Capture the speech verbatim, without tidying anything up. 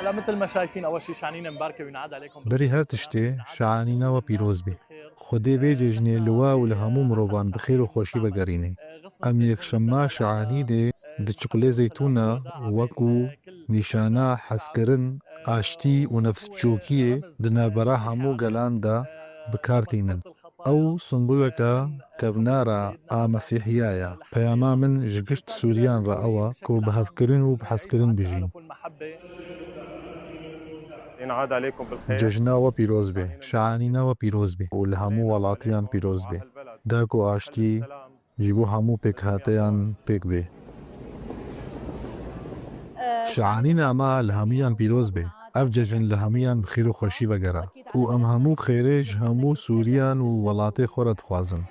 هلا مثل ما شايفين، اول شيء شانينا مباركه وينعاد عليكم. Berî her tiştê şanîna we pîroz bê. Xwedê vê cejnê li we û li hemû mirovan bi xêr û xweşî vegerîne. Em yekşema şanînê di çiqulê zeytûna wekû nîşana hezkirin, aştî û nefsçokiyê di navbera hemû gelan de bi kar tînin. Ew simbuleke kevnara a Mesîhiya ye. Peyama min ji gişt Sûriyan re ew e ku bi hevkirin û bi hezkirin bijîn. ينعاد عليكم بالخير. Cejna we pîroz be, şanîna we pîroz be û li hemû welatiyan pîroz be. Da ku aştî ji bo hemû pêkhateyan pêk bê. Şanîna me li hemûyan pîroz be. Ev cejn li hemûyan bi xêr û xweşî vegera. Û em hemû xêrê ji hemû Sûriyan û welatê xwe re dixwazin.